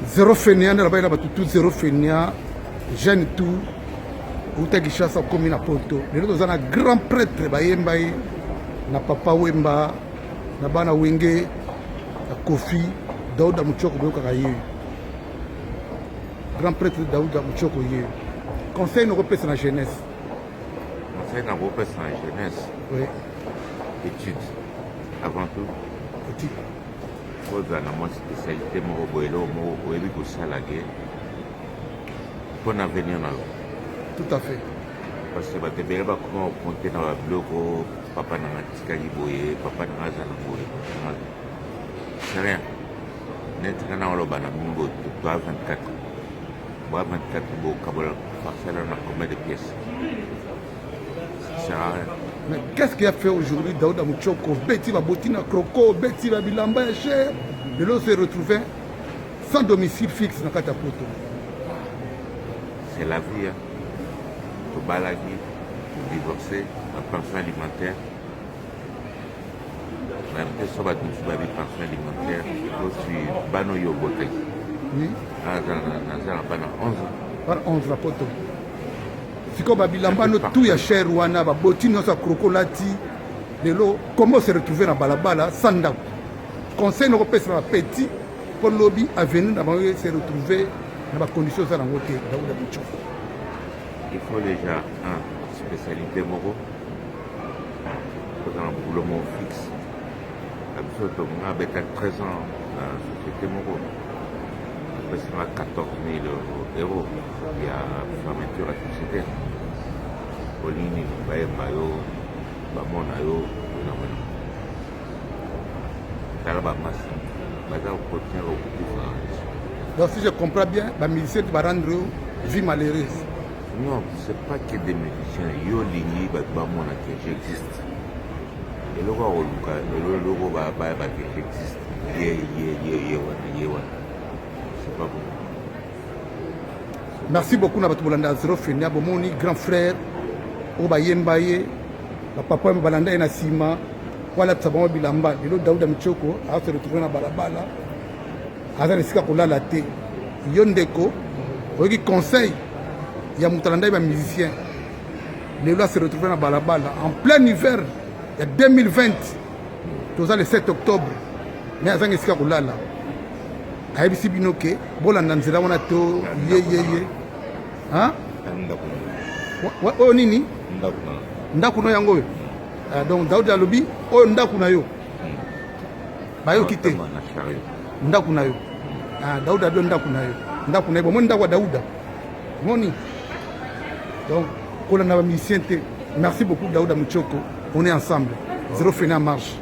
Zero fainéant nde nalobaki na bato tout, zero fainéant, jeune tout outa Kinshasa okomi na poto. Lelo toza na grand prêtre, bayemba ye na Papa Wemba, na bana Wenge, na Kofi. Dauda Muchoko, boyokaka ye, grand prêtre Dauda Muchoko. Ye conseil nakopesa na jeunesse? Conseil nakopesa na jeunesse? Oui. Étude avant tout. Étude. Kozala na mwa spécialité moko boye, eloko moko oyebi kosala ke mpo na avenir na yo. Tout à fait. Parce que bato ebele bakoma kocompter na babiloko: papa nanga atikali boye, papa nanga aza na boye. C'est rien. Neti nga na oloba na mingo, toa 24, boa 24, bokabola parcelle na combien de pièces? Ça sert à rien. Mais qu'est-ce qui a fait aujourd'hui Daouda Muchoko beti baboti na croco, beti ba bilamba ya cher, lelo se retrouver sans domicile fixe na kati ya poto? C'est la vie, hein. Tobalaki, todivorcé, bapension alimentaire na mpe so bato mosusu babi pension alimentaire ozwi bana oyo obotaki. Naza na bana 11. Bana 11 na poto. Sikoyo babilamba no tout ya cher wana, baboti nyonso ya croco lati, lelo comment se retrouver na balabala sans ndako? Conseil nakopesa na bapetits mpo lobi avenir na bango se retrouver na bacondition oza nango te, Dauda Muchoko? Il faut déjà un spécialité moko, kozala na boulot moko fixe. Na biso tonga abeta 13 ans na société moko, apesanga 14 000 euros ya fermeture ya société. Olingi nini? Bayemba yo, bamona yo na wana. Tala bamasi baza kocontinuer kokufa. Donc si je comprends bien, bamusicien barendre yo vie malheureuse? Non, c'est pas que des musiciens. Yo olingi bato bamona ke j'existe. Eloko ya koluka lelo, eloko bayeba ke j'existe, ye ye ye ye wana, ye wana, c'est pas bon. Merci beaucoup na bato bolanda Zero Fenia. Bomoni grand frère oyo bayemba ye, bapapa oyo balanda ye na nsima po alatisa bango bilamba. Lelo Dauda Michoko ase retrouve na balabala, aza na esika kolala te. Yo ndeko, oyoki conseil ya moto alanda ye bamusicien, lelo ase retrouve na balabala en plein hiver ya 2020. Toza le 7 octobre, mais azanga esika kolala. Ayebisi bino ke bolanda nzela wana to ye ye ye. Oyo nini? Ndako no yango oyo. Donc Daudi alobi oyo ndako na yo. Bayoki te, ndako na yo. Dauda abi ndako na yo, ndako na yo. Bomoni ndako ya Dauda, moni. Donc kolanda bamusicien te. Merci beaucoup Dauda Muchoko, on est ensemble. Zéro fainéant marche.